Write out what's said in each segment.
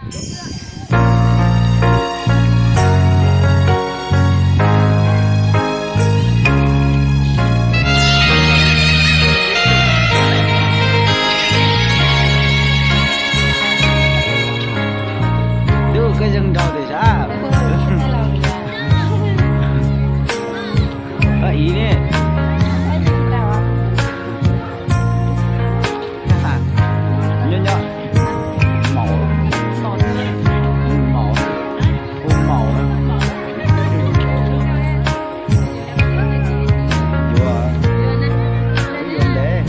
Dub koj zoo nraug tiag sas. Koj ib ne. Nyob nyob. Maum. Maum. Hu maum na. Yuav, yuav ntev.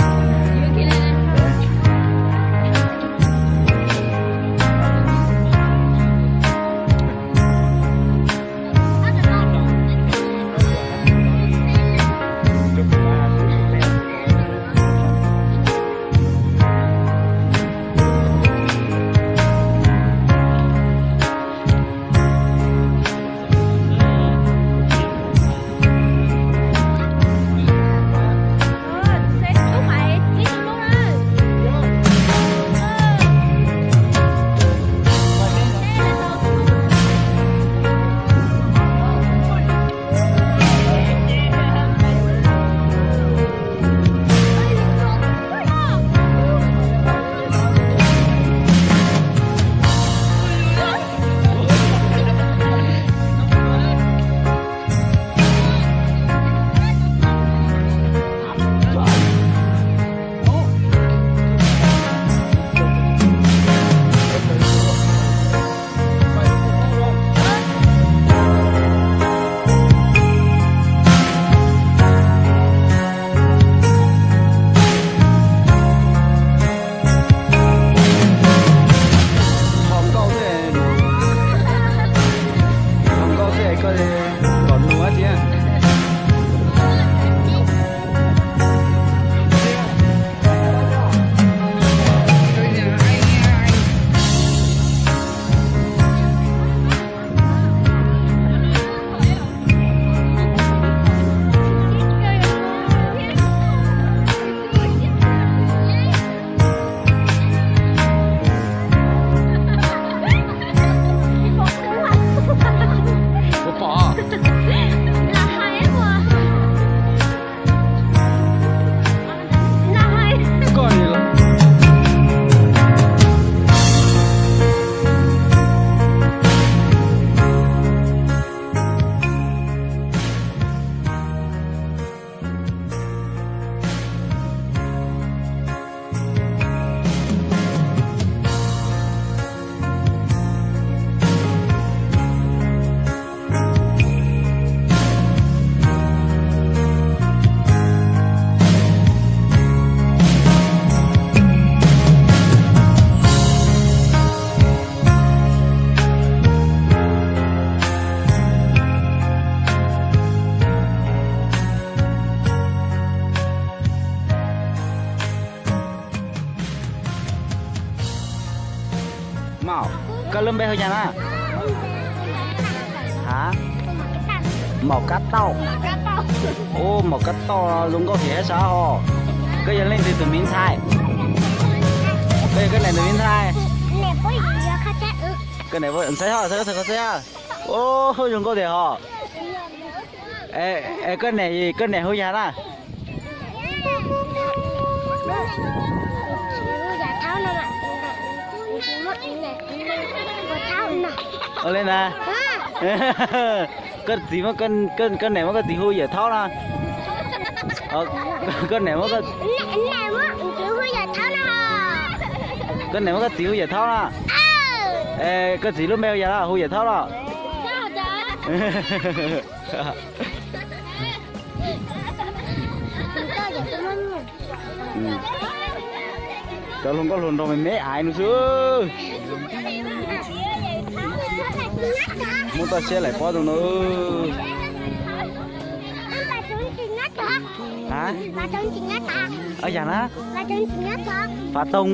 Ho nkauj xwb, ho nkauj xwb koj kom nua thiab. Puas pom? Koj ni los. Maum, koj lub npe hu cas na? Ha? Maum Kab Tauj. Ub, Maum Kab Tauj zoo nkauj heev sas hos. Koj yog leej twg tus miv ntxhais? Koj yog koj niam tus miv ntxhais? Koj niam, ntxhais hos, ntxhais hos, ntxhais hos. Ub, zoo nkauj tiag hos. Es koj niam, koj niam hu yas na? Ua li ntawd. Koj txiv, koj niam muab koj txiv hu Yawm Thaub no. Koj niam muab, koj niam muab koj txiv hu Yawm Thaub no. Koj txiv lub npe hu yas los hu Yawm Thaub los? Cov hluas nkauj hluas nraug me me aiv no xwb. Muab toj siab laim pob zoo no. Ha? Yam na? Fav Toog.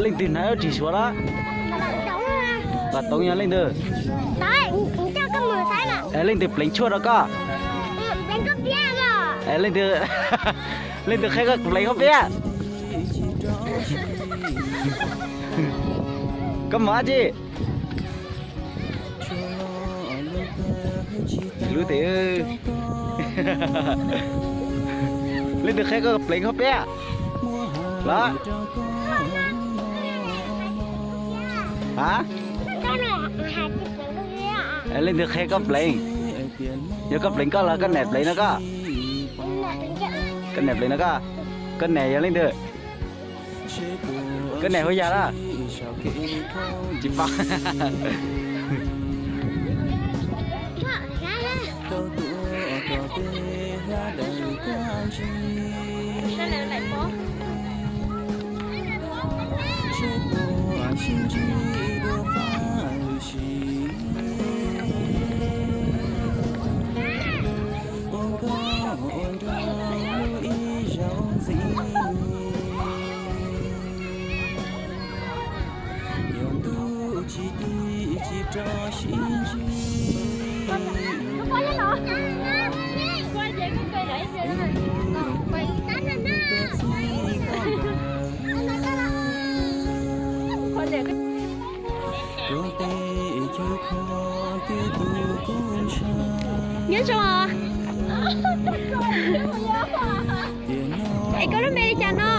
Leej twg hnav ib ris suav los? Fav Toog yog leej twg? Leej twg pleev tshuaj rau koj? Leej twg, leej twg qhia koj pleev hauv peb? Koj mus dab tsi? Lub, leej twg qhia koj pleev hauv peb los? A, leej twg qhia koj pleev? Yog koj pleev koj los koj niam pleev no koj? Koj niam pleev no koj? Koj niam yog leej twg? Koj niam hu yam dab tsi? Tsis paub. Nyob zoo. Es koj lub npe li cas no?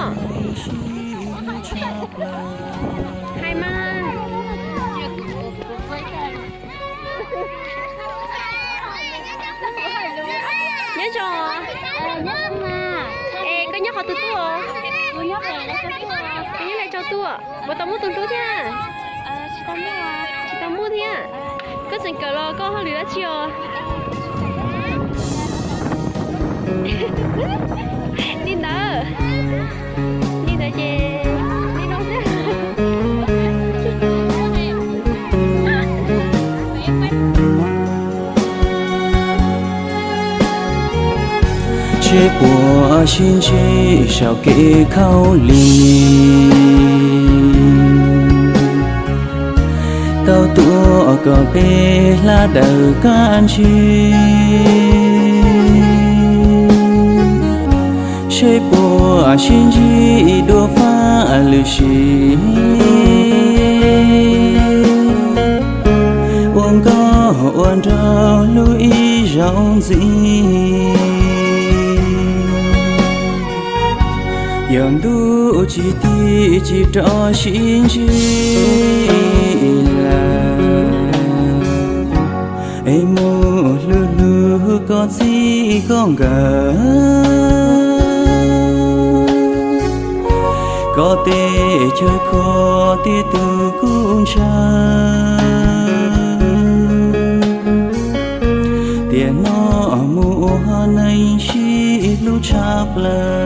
Hais mas. Nyob zoo. Es koj nyob qhov twg tuaj? Koj nyob Lai Châu tuaj. Puas tau muaj tus hlub thiab? Tsis tau muaj thiab. Koj tseem kawm los koj hauj lwm dab tsi os? Li ntawd, li ntawd ces li no xwb. Seb puas sib ntsib saum kev khaub lig, tau tuav kom peb hla daws kab ntsig. Seb puas sib ntsib dua fab lwm sim, ua nkauj ua nraug hlub ib zaug ntxiv. Yog ntuj tsis tig tsis rov sib ntsib lawm, es mus hlub hlub koj txij koj nkawm, koj tej chaw khuam tej tus kub ntshaw, tiam no mus ua neej sib hlub tshaj plaws.